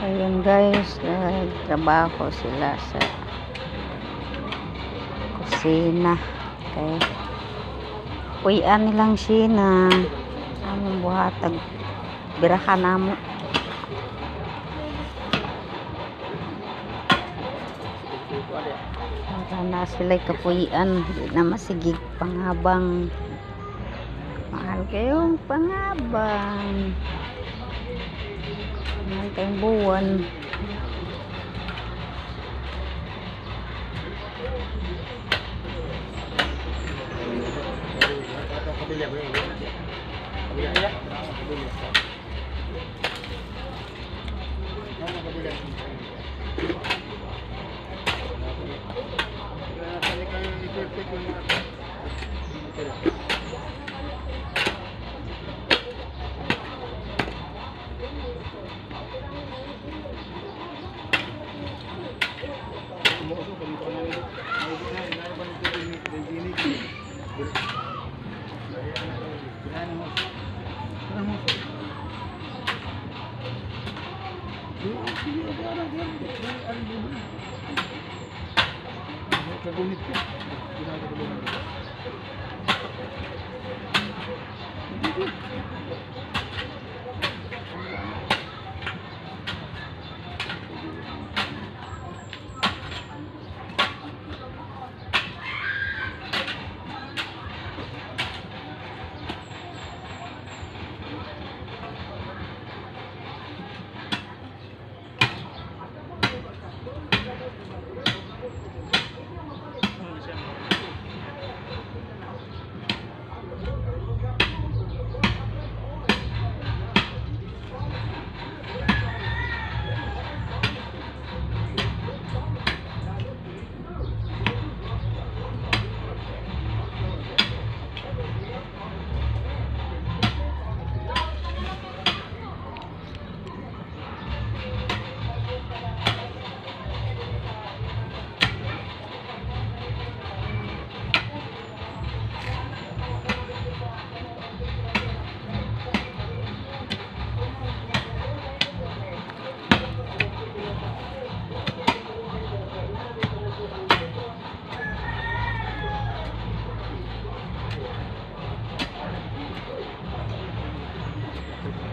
Ayun guys, nagtrabaho sila sa kusina. Okay. Puy-an nilang sina. Among buhatag birahan namo. Para na sila'y kapuy-an. Di na masigig panghabang. Mahal kayong panghabang. Mahal kayong buwan.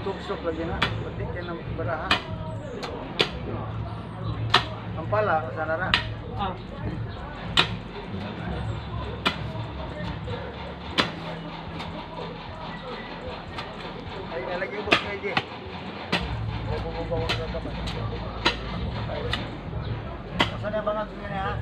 Tuksok lagi na, pati kay ng baraha. Ang pala, sana ra. Ah. Ay, nalagay mo kay G. Saan na bangag niya ha?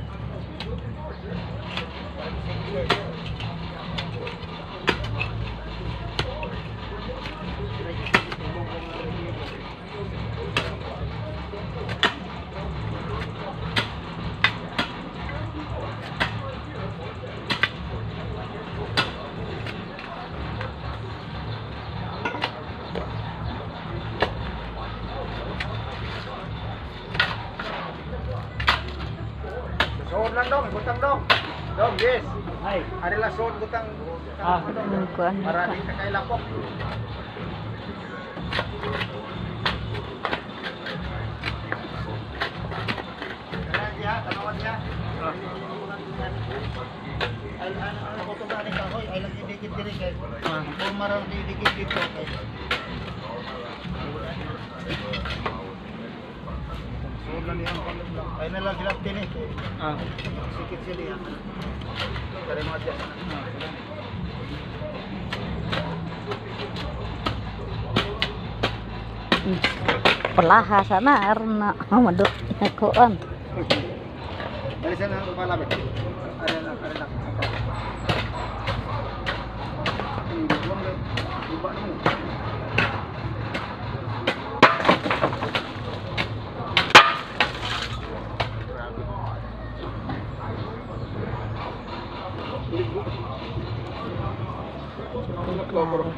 Suod lang dong, butang dong. Dong, yes. Ay. Ari lang suod butang. Ah. Ang kuan Para ka. di ka kay lapok. Kaya siya, tanawan niya. Ay, ano, ano ko ito ni kahoy, ay lang idikit diri kay. Forma raw di idikit dito kay. Suod lang niya ang lang. Ay na lang sila tini. Ah. Sikit sila yan. Kaya mga adjust na. Palaha sana aron na mado na kuan. Balisan na ang palabit. Are na, are na. Iba na mo. Klaro.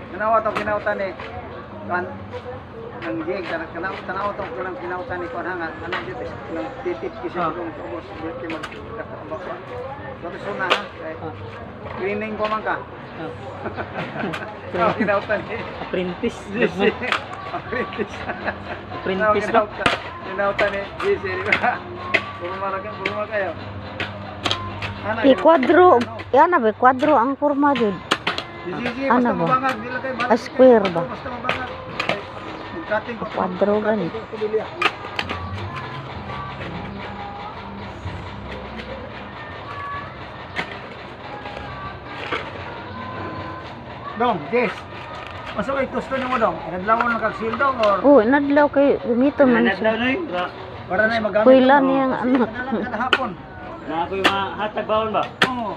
Tanawa tong kinautan ni kan nang gig tanaw tanaw tong kanang kinautan ni kon hanga anong dito nang titit kasi kung ubos dito mag So suna ha. Kay cleaning ko man ka. Tanaw kinautan ni Apprentice. GC. Apprentice. Apprentice ba? Kinautan ni GC, di ba? Purma ra ka, purma kayo. Ana, I-kwadro. Yan na ba? Kwadro ang forma jud. GC, Ano basta ba? mabangag, di lang kayo Ah, square ba? Basta mabangag. Ay, magkating ko. Kwadro gani. Magkating ko, Dong, Jess. Masa kay gusto nimo, dong? Inadlawon lang kag sildong or Oh, inadlaw kay gamiton man Nanadlaw siya. na yun. para na magamit? Kuila mo? niyang anak. Kana lang kada hapon. Na ako yung mga hatag bawon ba? Oo.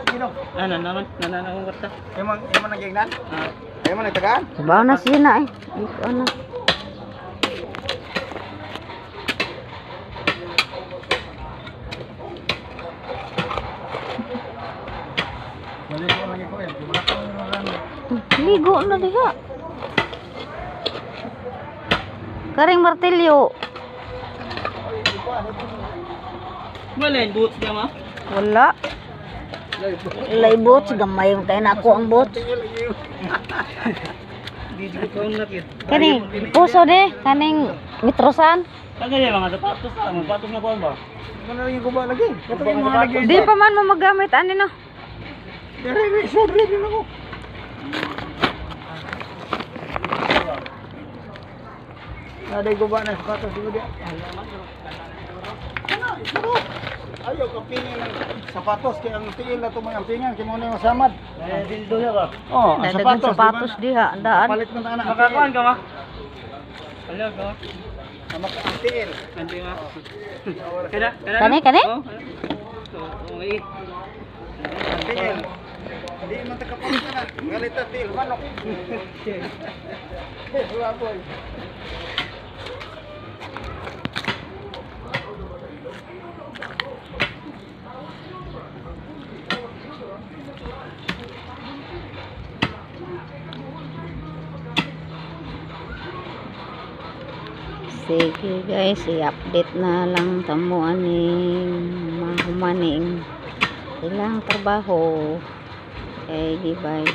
Sige, dong. Ah, nanaman. Nanan akong kwarta. Imong imong nagignan? Ah. Imo nagtagaan? Sabaw na siya na eh. Di ko ano. Wala ko lagi ko eh. Wala ko marami. Ligo na diha. Karing martilyo. Wala yung boots niya ma. Wala. Walay bots. Gamay mo tayo na ako ang bots. Di ko kaon na yun. Kani, puso de. Kaning mitrosan. Kaya yung mga sapatos na. Mga sapatos na kuwan ba? Ano lang yung guba lagi? Kato yung mga lagi. Di pa man mo magamit. Ano no? Dire dire sobre din ako. Naday guba na sapatos siguro di. Ano? Suro. Ayaw ka pingin ng sapatos kay ang tiil na tumoy ang pingan kay mo na yung samad. Eh, dildo niya ba? Oh, ang Dadagang sapatos, sapatos di ba diha. Andaan. Palit mo na anak. Makakuan ka ma? Wala ka ma? Ang ang tiil. Nanti ma. Kada, kada. Kani, kani? Oh, okay. Ang tiil. Hindi man ta kapalit na. Galit ta tiil manok. Baboy. Sige guys, i-update na lang tamo aning mahumaning ilang trabaho. Okay, bye.